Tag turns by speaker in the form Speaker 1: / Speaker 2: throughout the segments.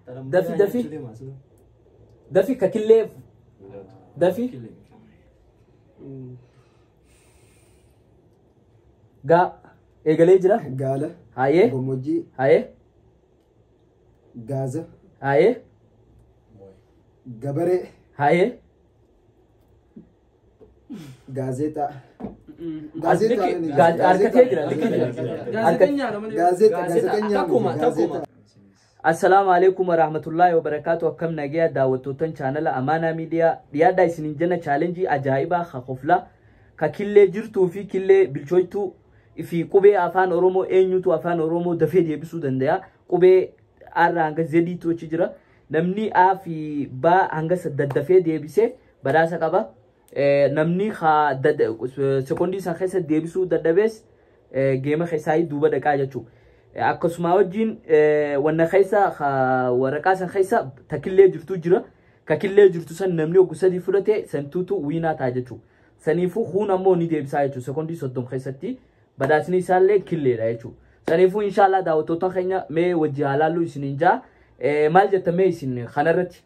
Speaker 1: Dafi dafi. Dafi ka killee dafi. Gaa eegalee jira.
Speaker 2: Gaala.
Speaker 1: Haayee.
Speaker 2: Gammoojjii.
Speaker 1: Haayee.
Speaker 2: Gaaza.
Speaker 1: Haayee.
Speaker 2: Gabaree.
Speaker 1: Haayee.
Speaker 2: Gaazexaa.
Speaker 1: Harkatee jira. Likkii jira.
Speaker 3: Gaazexeenyaadha malee.
Speaker 2: Gaazexaa. Gaazexeenyaa.
Speaker 3: Takkuma takkuma.
Speaker 1: Assalaamu alaikum warahmatullahi wabarakaatu. Akkam nagaya daawwattootan chaanala Amaanaa Miidiyaa dhiyaadhaa isinin jenna chaalenjii ajaa'ibaa ka koflaa ka killee jirtuu fi killee bilchooytuu fi qubee afaan Oromoo eenyutu afaan Oromoo dafee deebisuu danda'a. Qubee A hanga Zdiitu achi jira. Namni A fi B hanga daddafee deebisee badhaasa qaba. Namni sekondii san keessa deebisuu dadhabees geema keessaa duuba dhaqaa jechuudha. Akkasuma wajjin wanna keessa waraqaa san keessa takillee jirtu jira. Kakillee jirtu san namni oggu sadii fudhate santuutu wiinaa ta'a jechuudha. Saniifuu huun ammoo ni deebisaa jechuudha. Sekondii 30 keessatti badhaasni isaallee killeedha jechuudha. Saniifuu inshaallah daawwattoota keenya mee wajji haalaallu isiniin jaa. Maal jetta mee isin kanarratti?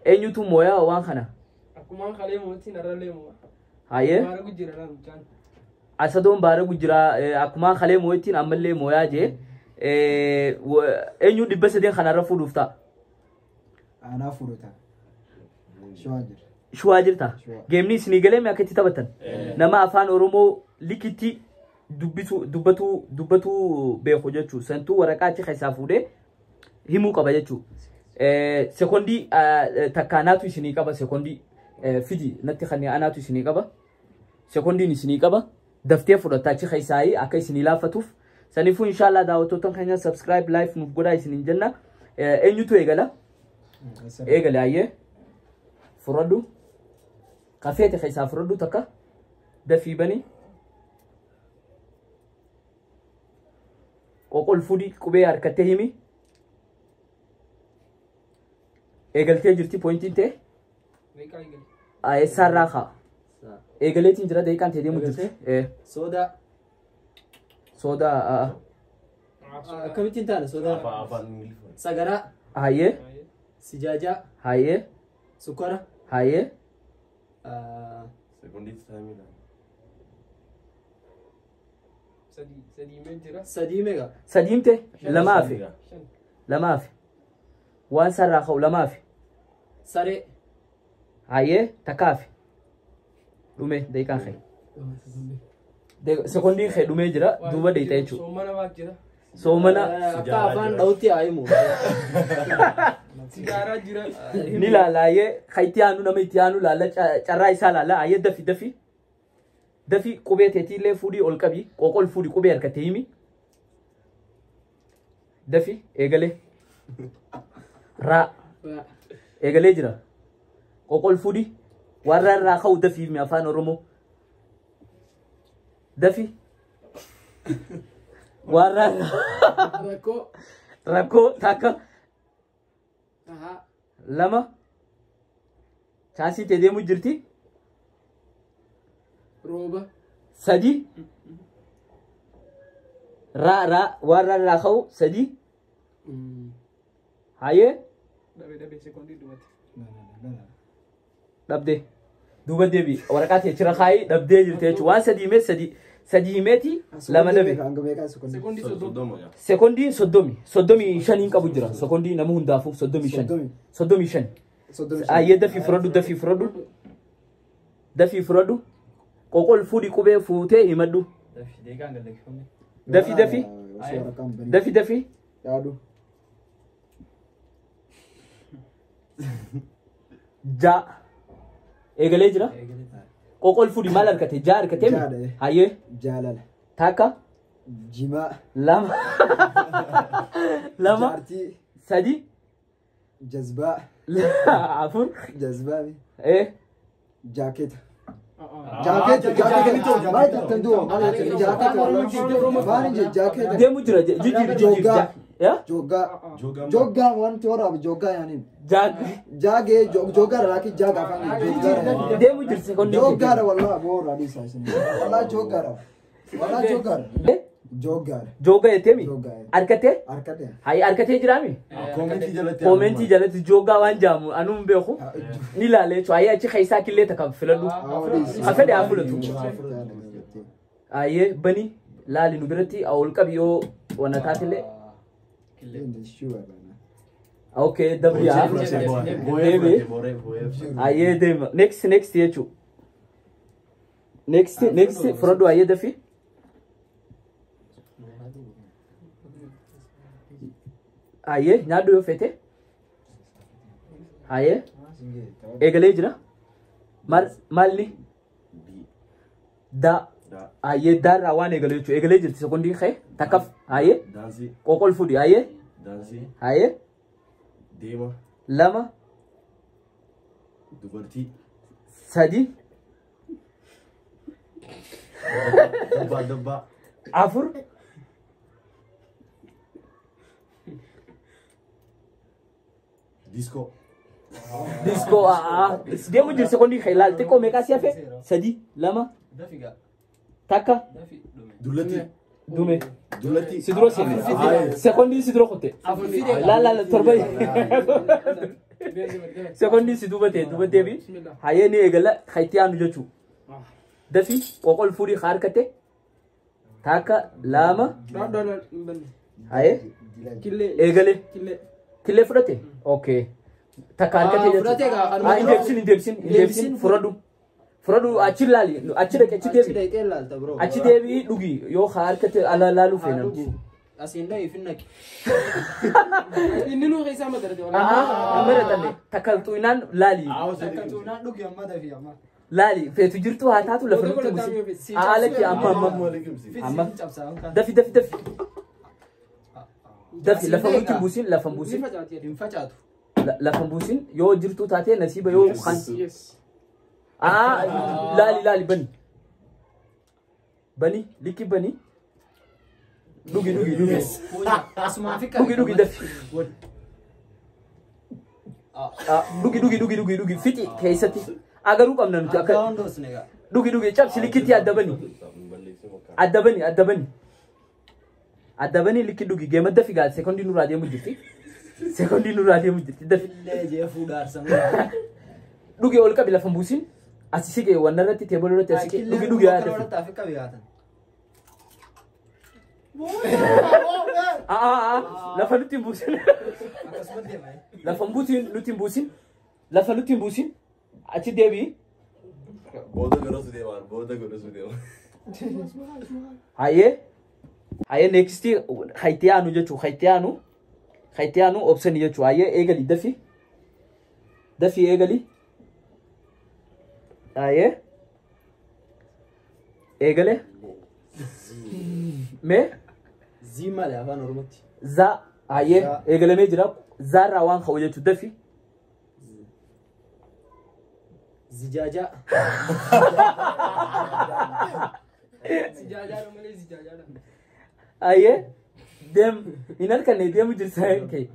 Speaker 1: Eenyutu mooyaa waan kana?
Speaker 3: Akkumaan kalee mootiin arrallee moo'a.
Speaker 1: Haayee.
Speaker 3: Baara gujjira laa mucaan.
Speaker 1: Asadoon baara gujjira akkumaan kalee moo'ittiin ammallee mooyaa jee. Eenyu 300 kanarra fuudhuuf ta'a?
Speaker 2: Aanaa fuudhata. Shawaa jira.
Speaker 1: Shuwaa jirta. Geemni isinii galee mee akka itti taphatan? Nama afaan Oromoo likitti dubbatuu beeku jechuudha. Santuu waraqaa achi keessaa fuudhee himuu qaba jechuudha. Sekondii takka anaatu isinii qaba sekondii fidi natti kan anaatu isinii qaba. Sekondiin isinii qaba. Daftee fudhata achi keessaa akka isinii laaffatuuf. Saniifuu inshaallah daawwattoota keenya subscribe like nuuf godhaa isiniin jenna. Eenyutu eegala? Eegale ayyee. Fudhadhu. Kafeete keessaa fudhadhu takka. Dafii bani. Qoqol fuudhi qubee harkattee himi. Eegaltee jirti poointiin ta'e. Eessaarraa kaa? Eegaleetiin jira daqiiqaan ta'e deemu jirti.
Speaker 4: Soodaa.
Speaker 1: Soodaa.
Speaker 4: Akkamittiin taana soodaa? Sagaraa.
Speaker 1: Hayyee.
Speaker 4: Sijaajaa.
Speaker 1: Hayyee.
Speaker 4: Sukkara.
Speaker 1: Hayyee.
Speaker 4: Sadii meeqa?
Speaker 1: Sadiin ta'e lamaafi. Lamaafi. Waan sarraa ka'u lamaafi.
Speaker 4: Saree.
Speaker 1: Hayyee takkaafi. Dhume daqiiqaan ka'e. Sekondiin ka'e dhumee jira duuba deeyta jechuudha.
Speaker 3: Soomana waa jira.
Speaker 1: Soomana.
Speaker 4: Akka afaan dhawutti haa himu.
Speaker 3: Sigaaraa jira.
Speaker 1: Ni laala hayyee kan itti aanu nama itti aanu laala carraa isaa laala hayyee dafi dafi. Dafi qubee teetiillee fuudhii ol qabi qoqol fuudhii qubee harkattee himi. Dafi eegalee. Raa. Eegalee jira. Qoqol fuudhii. Warra irraa ka'u dafii himi afaan Oromoo. Dafi. Warra
Speaker 3: Rakkoo.
Speaker 1: Rakkoo takka. Lama. Chaansii ta'e deemu jirti.
Speaker 3: Rooba.
Speaker 1: Sadi. Raa raa warra irraa ka'u sadi. Hayyee.
Speaker 3: Dhabe dhabe sekondii dhumate.
Speaker 1: Dhabdee. Duuba deebi waraqaa teechira kaayii dhabdee jirti jechuudha. Waan sadii himee sadii himeeti lama dhabe.
Speaker 3: Sekondii 30.
Speaker 1: Sekondii 35 qabu jira. Sekondii nama hundaafuu 35. 35. Hayyee dafii fudhadhu dafii fudhadhu. Dafii fudhadhu. Qoqol fuudhi qubee fuutee himadhu. Dafi dafi. Dafi dafi. Ja. Eegalee jira. Qoqol fuudhi maal harkate? Ja harkatee mi? Hayyee.
Speaker 2: Jaalala.
Speaker 1: Takka.
Speaker 2: Jimaa.
Speaker 1: Lama. Lama.
Speaker 2: Jaartii.
Speaker 1: Sadi.
Speaker 2: Jazbaa.
Speaker 1: Afur.
Speaker 2: Jazbaa. Jaaketa.
Speaker 3: Jaaketa.
Speaker 2: Jaaketa. Maal jettan duuba? Maal jettan? Jaaketa. Maal hin jedhe jaaketa.
Speaker 1: Deemu jira jijjiiri jijjiiri.
Speaker 2: Joggaa. Joggaa wanti waraabu joggaa yaaniin.
Speaker 1: Jaag.
Speaker 2: Jaagee joggaadha laakiin jaaga afaan joggaadha.
Speaker 1: Deemu jirti sekondii.
Speaker 2: Joggaadha wallaahi boora adiisaa isin. Wallaahi joggaadha. Wallaahi joggaadha. Jooggaadha.
Speaker 1: Joogga jetteemi?
Speaker 2: Jooggaa.
Speaker 1: Harkatee?
Speaker 2: Harkatee.
Speaker 1: Hayi harkatee jiraami?
Speaker 5: Koomentii jalatti.
Speaker 1: Koomentii jalatti jooggaa waan jaamu anuu hin beeku. Ni ilaala jechuudha. Hayi achi keessaa killee takka filadhu. Ka fedhe haa fudhatu. Hayyee bani laali nu biratti ol qabi yoo wanna taatillee. Okay, dabri haa. Hayyee deema. Next next jechuudha. Next next fudhadhu hayyee dafi. Hayyee nyaadhu yoo feete. Hayyee eegalee jira. Maalni? Da. Hayyee daarraa waan eegalee jechuudha. Eegalee jirti sekondii ka'e takkaf hayyee
Speaker 5: Daansii.
Speaker 1: qoqol fudhi hayyee
Speaker 5: Daansii.
Speaker 1: hayyee
Speaker 5: Deema.
Speaker 1: 2
Speaker 5: Dubartii.
Speaker 1: 3
Speaker 5: Dabbaa dabbaa.
Speaker 1: 4
Speaker 5: Diskoo.
Speaker 1: Diskoo deemu jiru sekondii ka'e laal xiqqoo meeqaa si hafe 3 2
Speaker 4: Dafi gaa.
Speaker 1: Takka
Speaker 4: Dafi dhume.
Speaker 5: Dullatti.
Speaker 1: Dume.
Speaker 5: Dullatti.
Speaker 1: Si dura seene. Sekondii si dura kutte. Laal laal torba. Sekondii si duuba ta'e duuba deebi. Hayyee ni eegala hayti aanu jechuu. Dafi qoqol fuudhii harkate. Takka 2 hayyee eegale. Killee fudhate? Okay. Takka harkate
Speaker 4: Fudhate gaa,
Speaker 1: jechuudha. Ah, hin deebisin hin deebisin fudhadhu. Fudhadhu achi laali achi dhaqi achi
Speaker 4: Achi
Speaker 1: deebi.
Speaker 4: dhaqee laalta bro.
Speaker 1: Achi deebii dhugi yoo harkate ala laaluu feena.
Speaker 4: Asiin dhaqi finnaqi.
Speaker 3: Inni nuu keessaa madarate.
Speaker 1: Ah, maratanne takka xuinaan laali.
Speaker 2: Takka dhugi amma dafi amma.
Speaker 1: Laali feetu jirtu haa taatu lafa nutti busi. Haa lakki amma amma. Amma. Dafi dafi dafi. Dafi lafa nutti busin lafa busin.
Speaker 4: Hin facaatu.
Speaker 1: Lafa busin yoo jirtu taate nasiiba yoo kan. Ah laali laali bani. Bani likki bani. Dhugi dhugi dhugi.
Speaker 4: Asumaan fi
Speaker 1: Dhugi dhugi dafi. Dhugi dhugi dhugi dhugi dhugi fixi keessatti agaruu qabna nuti
Speaker 4: Akka
Speaker 1: akka
Speaker 4: hundoosne gaa.
Speaker 1: dhugi dhugi cabsi likkitti adda bani. Adda bani adda bani. Adda bani likki dhugi geema dafi gaa sekondii nurraa deemu jirti. Sekondii nurraa deemu jirti dafi.
Speaker 4: Illee jee fuudhaarsan.
Speaker 1: Dhugi ol qabi lafa hin buusin. Asi siqee wanna irratti teeboloo irratti asi siqee dhugi dhugi haa dafi. Lafa nutti hin buusin. Lafa hin buusin nutti hin buusin. Lafa nutti hin buusin. Achi deebi'i.
Speaker 5: Booda godhasu deemaan booda godhasu deemaan.
Speaker 1: Hayyee hayyee next hayti aanu jechuu hayti aanu hayti aanu obsanii jechuu hayyee eegali dafi dafi eegali hayyee eegale mee
Speaker 4: Zii maali afaan Oromootti?
Speaker 1: za hayyee eegalamee jira zaarraa waan ka'u jechuu dafi
Speaker 4: Zijaajaa.
Speaker 3: Zijaajaadha malee zijaajaadha.
Speaker 1: Hayyee deem hin harkanne deemu jirsa kee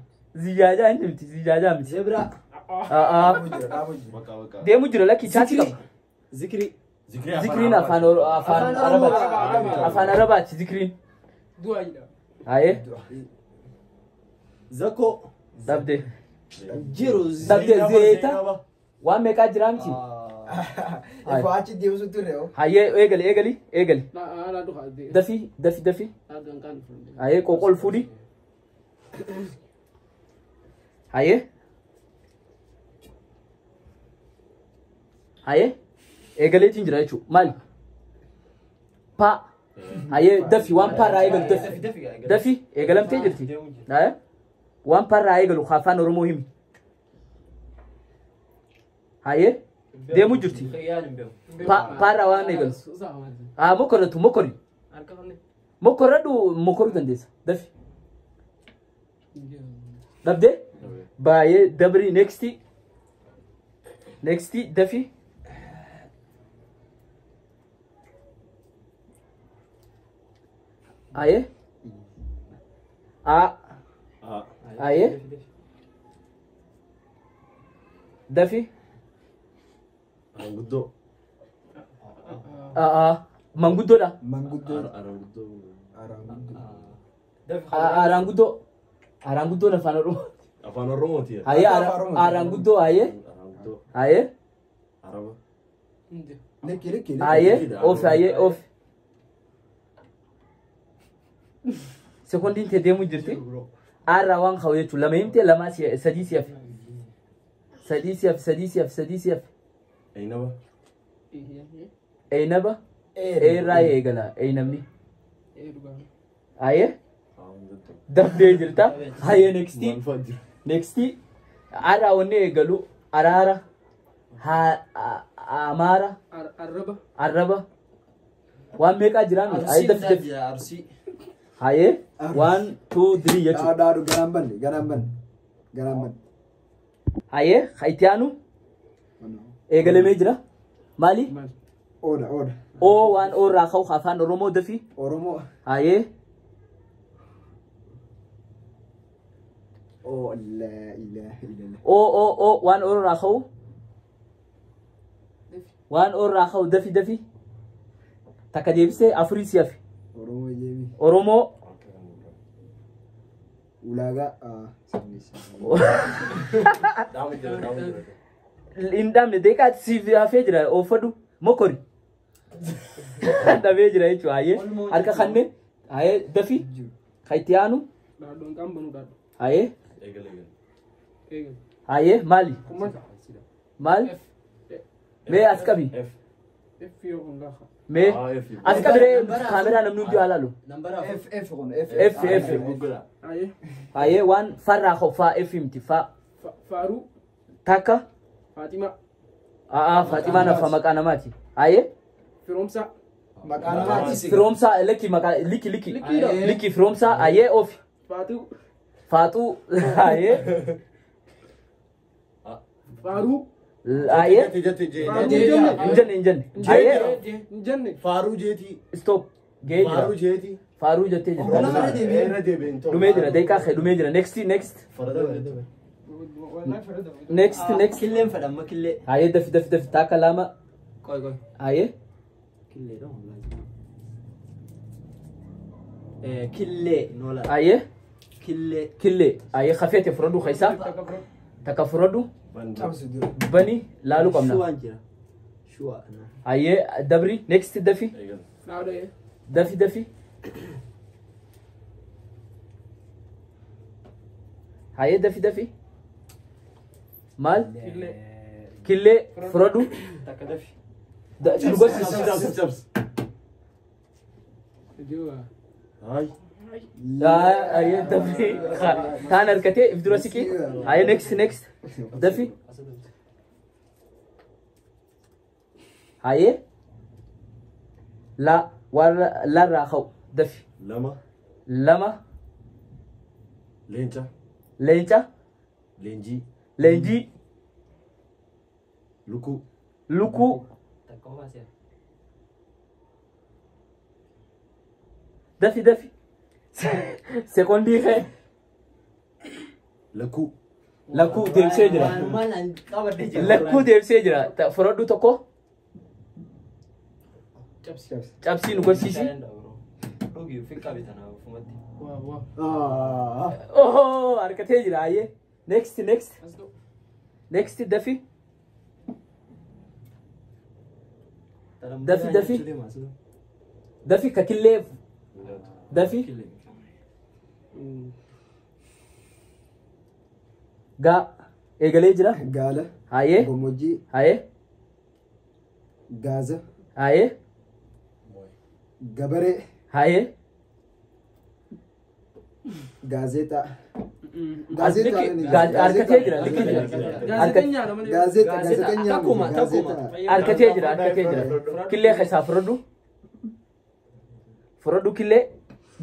Speaker 1: zijaajaa hin miti zijaajaa miti.
Speaker 4: Zebra.
Speaker 5: Bakka bakka.
Speaker 1: Deemu jira lakki chaati qaba.
Speaker 4: Zikri.
Speaker 1: Zikriin afaan afaan Arabaati. Afaan Arabaati zikriin.
Speaker 3: Du'aayidha.
Speaker 1: Hayyee
Speaker 4: Zakoo.
Speaker 1: dhabde.
Speaker 4: Jiru.
Speaker 1: Dhabde zeeta waan meeqaa jira miti.
Speaker 2: Ifa achi deemsu ture hoo.
Speaker 1: Hayyee eegali eegali eegali.
Speaker 3: Laa dhufa.
Speaker 1: Dafi dafi dafi. Hayyee qoqol fuudhi. Hayyee. Hayyee eegaleetiin jira jechuudha. Maali? Pa. Hayyee dafi waan paarraa eegalu dafi. Dafi eegalamtee jirti. Hayyee waan paarraa eegalu afaan Oromoo himi. Hayyee deemu jirti. Paarraa waan eegalu. Haa mokorratu mokori. Mokorradhu mokoruu dandeessa. Dafi. Dhabdee? Baay'ee dabri next. Next dafi. Hayyee. A. Hayyee. Dafi.
Speaker 5: Manguddoo.
Speaker 1: Manguddoodha.
Speaker 2: Manguddoo.
Speaker 5: Aranguddoo.
Speaker 1: Aaraan guddoo. Aaraan guddoon afaan Oromoo.
Speaker 5: Afaan Oromooti.
Speaker 1: Hayyee aaraan guddoo hayyee.
Speaker 5: Araan guddoo.
Speaker 1: Hayyee.
Speaker 5: Araba.
Speaker 2: Likki likki.
Speaker 1: Hayyee oof hayyee oof. Sekondiin tee deemuu jirti. Aarraa waan ka'u jechuudha. Lama himtee lama sadii si hafe. Sadii si hafe sadii si hafe sadii si hafe.
Speaker 5: Einaba.
Speaker 1: Eenaba. Eerraa eegala eenabni. Hayyee. Dafdee jirta. Hayyee nextii.
Speaker 5: Maal fa'aa jira?
Speaker 1: Nextii. Aarraa wanni eegalu araara. Amaara.
Speaker 3: Arraba.
Speaker 1: Arraba. Waan meeqaa jiraa miti? Hayyee dafi dafi.
Speaker 4: Arsii.
Speaker 1: Hayyee. 1 2 3 jechuudha.
Speaker 2: Dhaadhu garaan banne garaan banne garaan banne.
Speaker 1: Hayyee itti aanu eegalamee jira. Maali?
Speaker 2: Ooda ooda.
Speaker 1: Oo waan oorraa ka'u afaan Oromoo dafi.
Speaker 2: Oromoo.
Speaker 1: Hayyee.
Speaker 2: Oo laa ilaaha illallah.
Speaker 1: Oo oo oo waan oorraa ka'u. Waan oorraa ka'u dafi dafi. Takka deebisee afurii si hafe.
Speaker 2: Oromoo jeemi.
Speaker 1: Oromoo.
Speaker 2: Ulaagaa.
Speaker 5: Dhaamu jira dhaamu jira.
Speaker 1: Hin dhaabne deeqaa siif hafee jira oofadhu mokori. Dhabee jira jechuudha hayyee harka kanneen hayyee dafi kan itti aanu
Speaker 3: Dhaadhoon qaama banuu dhaadho.
Speaker 1: hayyee
Speaker 5: Eegale eegale.
Speaker 3: Eegal.
Speaker 1: hayyee maali maal mee as qabi
Speaker 5: F.
Speaker 3: F yoo kun gaafa.
Speaker 1: mee
Speaker 5: Ah, F.
Speaker 1: as qabi ree kaameraa namni hundi haa laalu
Speaker 4: Nambara afur.
Speaker 2: F F kun F
Speaker 1: F F
Speaker 5: Google.
Speaker 3: Hayyee.
Speaker 1: hayyee waan farraa ka'u faa F himti faa
Speaker 3: Faaruu.
Speaker 1: takka
Speaker 3: Faaximaa.
Speaker 1: a'aa Faaximaan afa maqaa namaati hayyee
Speaker 3: Firoomsaa.
Speaker 2: Maqaa namaati.
Speaker 1: firoomsaa lakki maqaa likki likki likki firoomsaa hayyee ofi
Speaker 3: Faatuu.
Speaker 1: faaxuu hayyee
Speaker 3: Faaruu.
Speaker 1: hayyee
Speaker 5: Jette jette
Speaker 3: Faaruu
Speaker 5: jette.
Speaker 3: jenne.
Speaker 1: hin jenne hin jenne hayyee
Speaker 3: Hin jenne.
Speaker 5: Faaruu jeetii.
Speaker 1: stop gahee jira
Speaker 5: Faaruu jeetii.
Speaker 1: faaruu jettee jirta
Speaker 2: Nama deebi'ee.
Speaker 5: Irra deebi'een ta'u.
Speaker 1: dhumee jira deeqaa kee dhumee jira next next
Speaker 5: Farada jette.
Speaker 1: next next
Speaker 4: Killeen fedha amma killee.
Speaker 1: hayyee dafi dafi dafi takka lama
Speaker 4: Qoy qoy.
Speaker 1: hayyee
Speaker 4: Killee dha wallahi. Killee noola.
Speaker 1: hayyee
Speaker 4: Killee.
Speaker 1: killee hayyee kafeete fudhadhu keessaa takka fudhadhu
Speaker 2: Cabsu dura.
Speaker 1: bani laaluu qabna
Speaker 4: Shuwaan jira. Shuwaa.
Speaker 1: hayyee dabri next dafi
Speaker 5: Eegale.
Speaker 3: Dhaadhoo.
Speaker 1: dafi dafi hayyee dafi dafi maal
Speaker 3: Killee.
Speaker 1: killee fudhadhu
Speaker 4: Takka dafi.
Speaker 1: Nu barsiisi.
Speaker 5: Cabs cabs.
Speaker 3: Jiwa.
Speaker 5: Hayi.
Speaker 1: Hayyee dafi taan harkatee if dura siqi hayyee next next dafi hayyee la warra larraa ka'u dafi
Speaker 5: Lama.
Speaker 1: lama
Speaker 5: Leenca.
Speaker 1: leenca
Speaker 5: Leenjii.
Speaker 1: leenjii
Speaker 5: Lukuu.
Speaker 1: lukuu
Speaker 4: Takka homaa seera.
Speaker 1: dafi dafi sekondii kee
Speaker 5: Lakkuu.
Speaker 1: lakkuu deebisee jira
Speaker 4: Waanumaan an qabadhee jira.
Speaker 1: lakkuu deebisee jira fudhadhu tokko
Speaker 3: Cabsi.
Speaker 2: Cabsi.
Speaker 1: cabsii nu garsiisi
Speaker 4: Dhugi ofin qabe tanaaf ofumatti.
Speaker 3: Waa waa.
Speaker 2: Ah.
Speaker 1: ohoo harkatee jira hayyee next next
Speaker 3: As ta'u.
Speaker 1: next dafi Dafi, dafi. dafi ka killee dafi gaa eegalee jira
Speaker 2: Gaala.
Speaker 1: hayyee
Speaker 2: Gammoojjii.
Speaker 1: hayyee
Speaker 2: Gaaza.
Speaker 1: hayyee
Speaker 2: Gabaree.
Speaker 1: hayyee
Speaker 2: Gaazexaa.
Speaker 1: As likki harkatee jira likki jira
Speaker 3: Gaazexeenyaadha malee.
Speaker 2: Gaazexaa. Gaazexeenyaa.
Speaker 4: Takkuma, takkuma.
Speaker 1: harkatee jira harkatee jira killee keessaa fudhadhu fudhadhu killee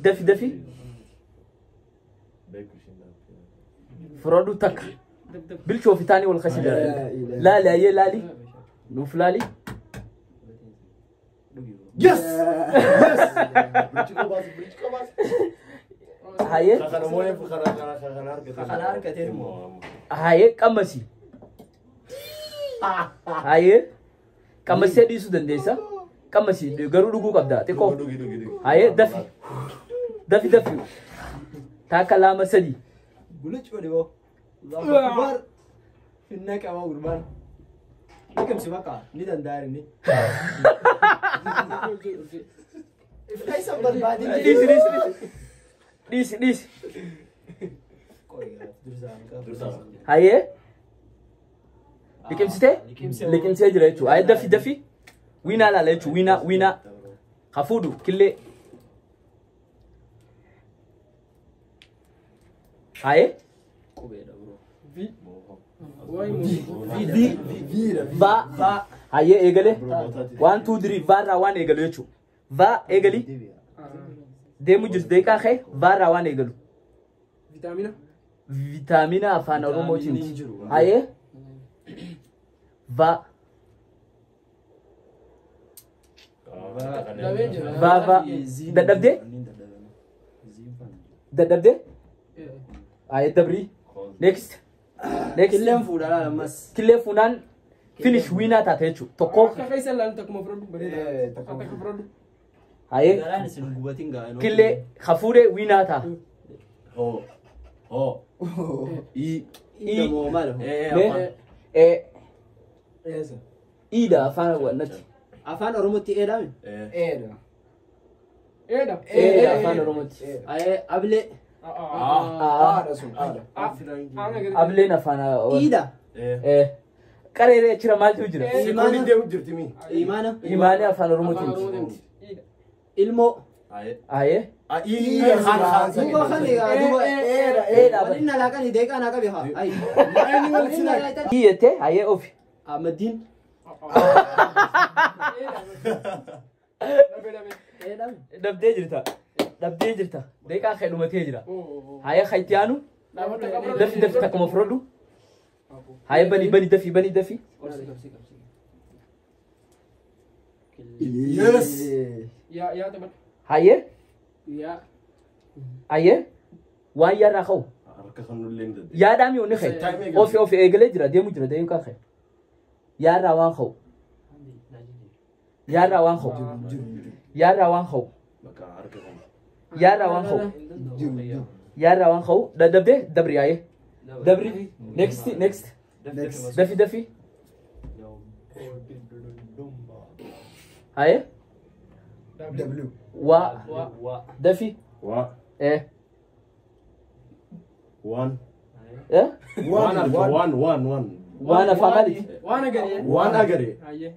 Speaker 1: dafi dafi
Speaker 5: Beeku ishiin dhaabte.
Speaker 1: fudhadhu takka bilchoo fi taanii wal kasi jira laali hayyee laali nuuf laali
Speaker 5: Yes! Yes! Birchiqoo baasi, birchiqoo baasi.
Speaker 1: hayyee
Speaker 5: Kana moo'ee kana kana kana argatee.
Speaker 4: Kana argatee immoo.
Speaker 1: hayyee qammasi hayyee qammasee dhiisuu dandeessa qammasi garuu dhuguu qabda xiqqoo
Speaker 5: Dhugi dhugi dhugi.
Speaker 1: hayyee dafi Dafi dafi. Takka 2 3.
Speaker 4: Buluc godhi boo. Allahu akbar. Finna qaba gurbaan. Liqimsi bakka ni danda'a inni. Ifta barbaadin.
Speaker 1: Dhiisi dhiisi dhiisi. Dhiisi dhiisi.
Speaker 5: Dursaa.
Speaker 1: Hayyee. Liqimsitee? Liqimsee jira jechuudha. Hayyee dafi dafi. Wiinaa laala jechuudha. Wiinaa wiinaa. Hafuudhu killee. Hayyee.
Speaker 4: Qubeedha bro.
Speaker 3: V. Wayi moo.
Speaker 1: V. Va. Hayyee eegale. 1 2 3 vaarraa waan eegalu jechuudha. Va eegali. Deemu jirtu deeqaa kee vaarraa waan eegalu.
Speaker 3: Viitaamina.
Speaker 1: Viitaamina afaan Oromootiin.
Speaker 4: Viitaaminiin jiru.
Speaker 1: Hayyee. Va.
Speaker 3: Dhabee jira.
Speaker 1: Va va. Dadhabdee? Dadhabdee? Hayyee dabrii. Next. Next.
Speaker 4: Killeen fuudhaa laala ammas.
Speaker 1: Killee fuunaan finish wiinaa taate jechuudha. Tokko.
Speaker 3: Akka keessa ilaalu takkuma fudhadhu bareeda.
Speaker 2: Takkuma.
Speaker 3: Takka fudhadhu.
Speaker 1: Hayyee.
Speaker 4: Garaan isin gubatin gaa.
Speaker 1: Killee hafuudhee wiinaa ta'a.
Speaker 5: Ho. Ho. I.
Speaker 1: I.
Speaker 4: Moo maal?
Speaker 1: Mee. E.
Speaker 2: Eessa?
Speaker 1: Iidha afaan wannati.
Speaker 4: Afaan Oromootti eedhaame?
Speaker 2: Eedha.
Speaker 3: Eedha.
Speaker 1: Eedha afaan Oromootti.
Speaker 4: Ablee.
Speaker 1: Aa.
Speaker 2: Aadha sun aadha.
Speaker 1: Ableen afaan.
Speaker 4: Iidha.
Speaker 1: Eh. Qareeree achira maaltu jira?
Speaker 5: Sikoonni deemu jirti mi?
Speaker 4: Imaana.
Speaker 1: Imaanee afaan Oromootiin.
Speaker 4: Ilmoo.
Speaker 1: Hayyee.
Speaker 5: I. Haan haan
Speaker 4: Duuba kan egaa duuba.
Speaker 2: Eedha.
Speaker 1: Eedha.
Speaker 4: Waliin alaaqanii deeqaa naa qabe haa. Ayi. Waliin alaaqanii.
Speaker 1: I jettee hayyee ofi.
Speaker 4: Ahmadiin. Eedhaame.
Speaker 1: Dhabdee jirta. Dhabdee jirta. Deeqaa kee dhumatee jira. Hayyee kan itti aanu. Dafi dafi takkuma fudhadhu. Hayyee bani bani dafi bani dafi.
Speaker 5: Yes.
Speaker 3: Yaa yaa taphadhu.
Speaker 1: Hayyee.
Speaker 3: Yaa.
Speaker 1: Hayyee. Waan yaarraa ka'u.
Speaker 5: Harka kan nullee hin dandeenye.
Speaker 1: Yaadhaan yoo ni ka'e. Ofi ofi eegalee jira deemu jira deemu kan ka'e. Yaarraa waan ka'u. Yaarraa waan ka'u. Yaarraa waan ka'u.
Speaker 5: Bakka harka kan.
Speaker 1: Yaarraa waan ka'u. Yaarraa waan ka'u. Dadhabdee dabri hayyee. Dabri. Next next.
Speaker 2: Next.
Speaker 1: Dafi dafi. Hayyee.
Speaker 2: W.
Speaker 1: Waa. Dafi.
Speaker 5: Waa.
Speaker 1: Eh.
Speaker 5: Waan.
Speaker 1: Eh.
Speaker 5: Waan harka waan waan waan.
Speaker 1: Waan afaan maaliiti?
Speaker 3: Waan agaree.
Speaker 5: Waan agaree.
Speaker 3: Hayyee.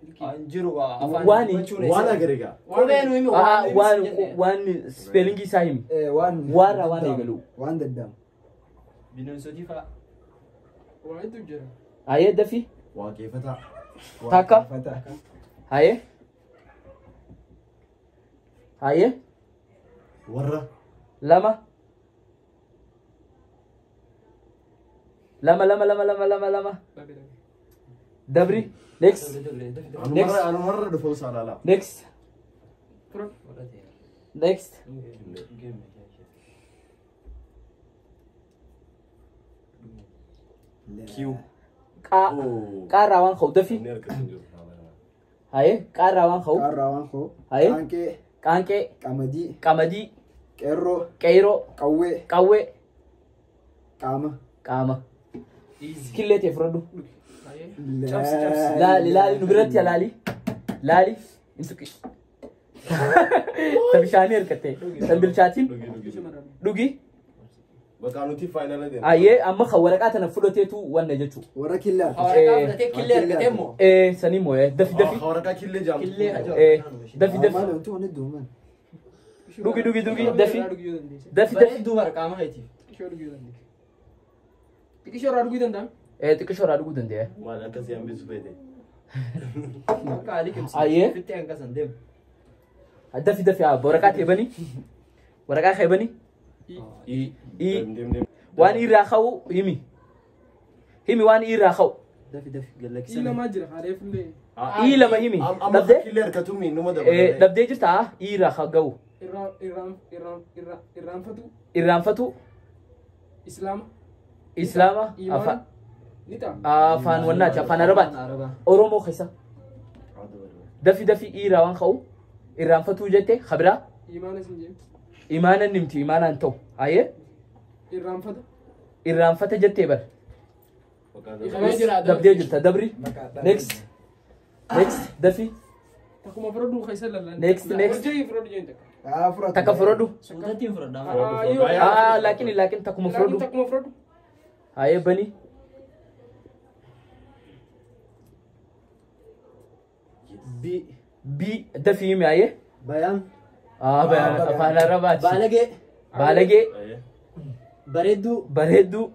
Speaker 4: Jiru gaa afaan.
Speaker 1: Waani.
Speaker 5: Waan agaree gaa.
Speaker 4: Qubee nu himi.
Speaker 1: Waan waan spellingii isaa himi.
Speaker 2: Waan.
Speaker 1: Waarraa waan eegalu.
Speaker 2: Waan daddamu.
Speaker 4: Bineensotii fa'a.
Speaker 3: Waan hedduu jira.
Speaker 1: Hayyee dafi.
Speaker 5: Waaqeffataa.
Speaker 1: Takka.
Speaker 2: Fata.
Speaker 1: Hayyee. Hayyee.
Speaker 5: Warra.
Speaker 1: Lama. Lama lama lama lama lama lama.
Speaker 3: Dhabee dhabee.
Speaker 1: Dabri. Next.
Speaker 5: Anumarra anumarra dhufuu saalaalaa.
Speaker 1: Next.
Speaker 3: Fudhadhu.
Speaker 1: Next.
Speaker 5: Q.
Speaker 1: Qaa. Qaarraa waan ka'u dafi.
Speaker 5: Inni harka hin jiru.
Speaker 1: Hayyee. Qaarraa waan ka'u.
Speaker 2: Qaarraa waan ka'u.
Speaker 1: Hayyee.
Speaker 2: Qaanqee.
Speaker 1: Qaanqee.
Speaker 2: Qamadii.
Speaker 1: Qamadii.
Speaker 2: Qeerroo.
Speaker 1: Qeyroo.
Speaker 2: Qawwee.
Speaker 1: Qawwee.
Speaker 2: Qaama.
Speaker 1: Qaama. Killee ta'e fudhadhu.
Speaker 3: Hayyee.
Speaker 1: Laali laali nu biratti laali. Laali. Hin tuqi. Ta bishaanii harkatte. Ta bilchaatiin.
Speaker 5: Dhugi dhugi.
Speaker 1: Dhugi.
Speaker 5: Bakka nuti faayinaala deemna.
Speaker 1: Hayyee amma kan waraqaa tana fudhateetu wanna jechuudha.
Speaker 2: Warra killaa.
Speaker 4: Waraqaa fudhatee killee argatee moo?
Speaker 1: Sanii moo dafi dafi.
Speaker 5: Waraqaa killee jaamu.
Speaker 4: Killee ajaa'iba.
Speaker 1: Dafi dafi.
Speaker 2: Maal wanti wanti duuman.
Speaker 1: Dhugi dhugi dhugi dafi.
Speaker 3: Dhuguu yoo dandeesse.
Speaker 1: Dafi dafi.
Speaker 4: Bareedduu waraqaa makeetiif.
Speaker 3: Xiqqishoo dhuguu yoo dandeesse. Xiqqishoo irraa dhuguu danda'ame.
Speaker 1: Xiqqishoo irraa dhuguu danda'a.
Speaker 5: Waan akkasii hambisuu feete.
Speaker 4: Akka liqimsi.
Speaker 1: Ayyee.
Speaker 4: Fitti hanqasan deemu.
Speaker 1: Dafi dafi waraqaa ta'e bani. Waraqaa kee bani.
Speaker 5: I.
Speaker 1: I.
Speaker 5: Deem deem.
Speaker 1: Waan irraa ka'u himi. Himi waan irraa ka'u.
Speaker 4: Dafi dafi
Speaker 3: Ii
Speaker 4: gallakkisanii.
Speaker 3: lamaa jira haadha fullee.
Speaker 1: I lama himi.
Speaker 5: Amma
Speaker 1: Dhabdee?
Speaker 5: killee harkatumi numa dabalatee.
Speaker 1: Dhabdee jirtaa? I irraa ga'u.
Speaker 3: Irraanfatu.
Speaker 1: Irraanfatu.
Speaker 3: Islaama.
Speaker 1: Islaama.
Speaker 3: Imaana. Ni ta'a.
Speaker 1: Afaan wannaati afaan Arabaati.
Speaker 4: Arabaa.
Speaker 1: Oromoo keessa. Dafi dafi irraa waan ka'u. Irraanfatuu jette kabiraa.
Speaker 3: Imaana sin jee.
Speaker 1: Imaanaan nimti imaanaan ta'u. Ayyee
Speaker 3: Irraanfata.
Speaker 1: irraanfata jettee bar.
Speaker 3: Ifamee jira.
Speaker 1: Dabdee jirta dabri. Next. Next dafi.
Speaker 3: Takkuma fudhadhu keessa lallaan.
Speaker 1: Next, next.
Speaker 3: Hojii fudhadhu jeen takka.
Speaker 2: Ah, fudhatu.
Speaker 1: Takka fudhadhu.
Speaker 4: Suutatti hin fudhadhaa.
Speaker 1: Ah laakiin laakiin takkuma
Speaker 3: Laakiin
Speaker 1: fudhadhu.
Speaker 3: takkuma fudhadhu.
Speaker 1: Ayyee bani.
Speaker 4: B.
Speaker 1: B dafi himi ayyee.
Speaker 4: Bayaan.
Speaker 1: Ah bayaan afaan arabaati.
Speaker 4: Baalagee.
Speaker 1: Baalagee.
Speaker 4: Bareedduu.
Speaker 1: Bareedduu.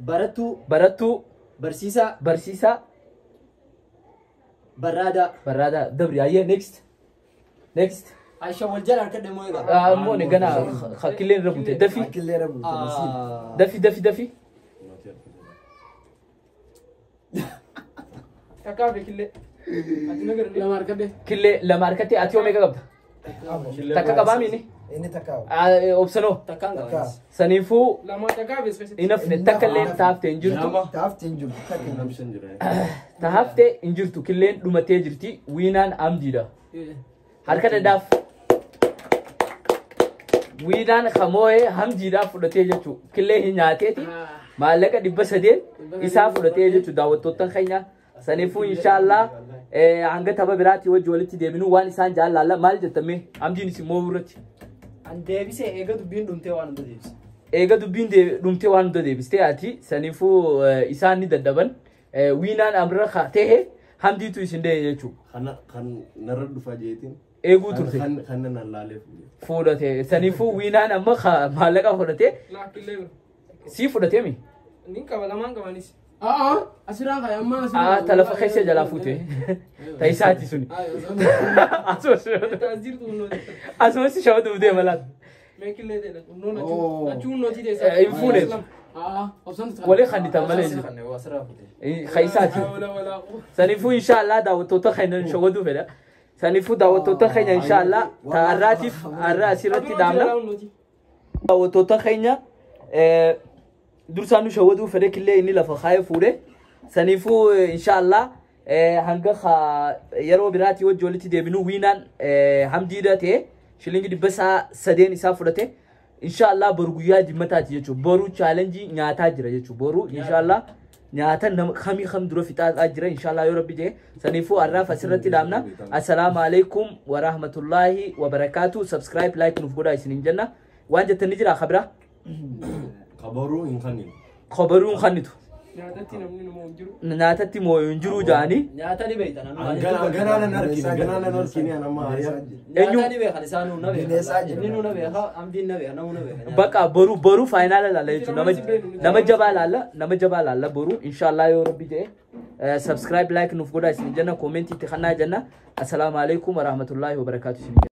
Speaker 4: Barattuu.
Speaker 1: Barattuu.
Speaker 4: Barsiisaa.
Speaker 1: Barsiisaa.
Speaker 4: Barraadaa.
Speaker 1: Barraadaa dabri ayyee next. Next.
Speaker 4: Aisha wal jala harka moo egaa.
Speaker 1: Ah immoo ni gana killeen irra buute dafi.
Speaker 2: Akillee irra buute nasiib.
Speaker 1: Dafi dafi dafi.
Speaker 3: Takkaa fi killee. Ati na garne. Lama harkadhe.
Speaker 1: Killee lama harkatti ati yoo meeqa qabda? Takka qabaa miini?
Speaker 2: Inni takka.
Speaker 1: Obsanoo.
Speaker 4: Takkaan qaba.
Speaker 1: Saniifuu
Speaker 3: Lama takkaa fi keessatti.
Speaker 1: hin hafne takka illee taafte hin jirtu.
Speaker 2: Taafte hin jirtu. Takka hin jirtu.
Speaker 1: Taafte hin jirtu killeen dhumatee jirti wiinaan amdiidha. Harka dhadhaaf. Wiinaan kamoo'ee hamdiidhaa fudhatee jechuu killee hin nyaateeti maallaqa 300 isaa fudhatee jechuu daawwattoota keenya. Saniifuu inshaallah hanga tapha biraatti wajji walitti deebinu waan isaan jaallaalla maal jettamee hamdiin isin moo irratti.
Speaker 4: An deebisee eega dubbiin dhumtee waan hunda deebise.
Speaker 1: Eega dubbiin dhumtee waan hunda deebistee ati saniifuu isaan ni dadhaban wiinaan amra ta'e hamdiitu isin dee'e jechuudha.
Speaker 5: Kan narra dhufa jeetiin.
Speaker 1: Eeguu turte.
Speaker 5: Kan nan laaleef.
Speaker 1: Fuudhate saniifuu wiinaan amma maallaqa fudhatee
Speaker 3: Laa killee bira.
Speaker 1: sii fudhatee mi?
Speaker 3: Inni qaba lamaan qabanis. Aa asirraa ka'e amma asirraa.
Speaker 1: Ah talafa keessa jalaa fuute. Ta'isaati suni.
Speaker 3: As jirtu
Speaker 1: Asumas shawatu deema laata.
Speaker 3: Mee killee ta'e hunnoon achuu achuu hunnooti ta'e.
Speaker 1: Hin fuune. Walii kannitan malee hin jiru.
Speaker 4: Asirraa fuute.
Speaker 1: Kaisaati. Saniifuu inshaallah daawwattoota keenya shawaduu fedha. Saniifuu daawwattoota keenya inshaallah ta'arraatiif har'a asirratti dhaabna. Daawwattoota keenya dursaan nu shawaduu fedhe killee inni lafa kaayee fuudhe. Saniifuu inshaallah hanga yeroo biraatti wajji walitti deebinu wiinaan hamdiidha ta'e shilingi 300 isaa fudhate. Inshaallah boru guyyaa jimmataati jechuudha. Boru chaalenjii nyaataa jira jechuudha. Boru inshaallah nyaata nama kamii kam dura fixaa jira inshaallah yoo rabbi jedhe. Saniifuu har'aaf asirratti dhaabna. Assalaamu alaikum wa rahmatullahi wa barakaatu. Subscribe like nuuf godhaa isiniin jenna. Waan jettan ni jira kabira?
Speaker 5: Kabaruu hin kanninu.
Speaker 1: Kabaruu hin kannitu.
Speaker 3: Nyaatatti namni nama hin jiru.
Speaker 1: Nyaatatti moo hin jiru jedhanii.
Speaker 4: Nyaata ni beektan.
Speaker 5: Ganaa nan harkine ganaa nan harkine an amma hariyaa.
Speaker 4: Nyaata ni beekan isaanuu na beeka.
Speaker 2: Bineensaa jira.
Speaker 4: Inni nuu na beeka amdiin na beeka namuu na beeka.
Speaker 1: Bakka boru boru faayinaala laalla jechuudha. Nama jabaa laalla nama jabaa laalla boru inshaallah yoo rabbi jedhe subscribe like nuuf godhaa isin jenna comment itti kannaa jenna. Assalaamu alaikum wa rahmatullahi wa barakaatu isin jenna.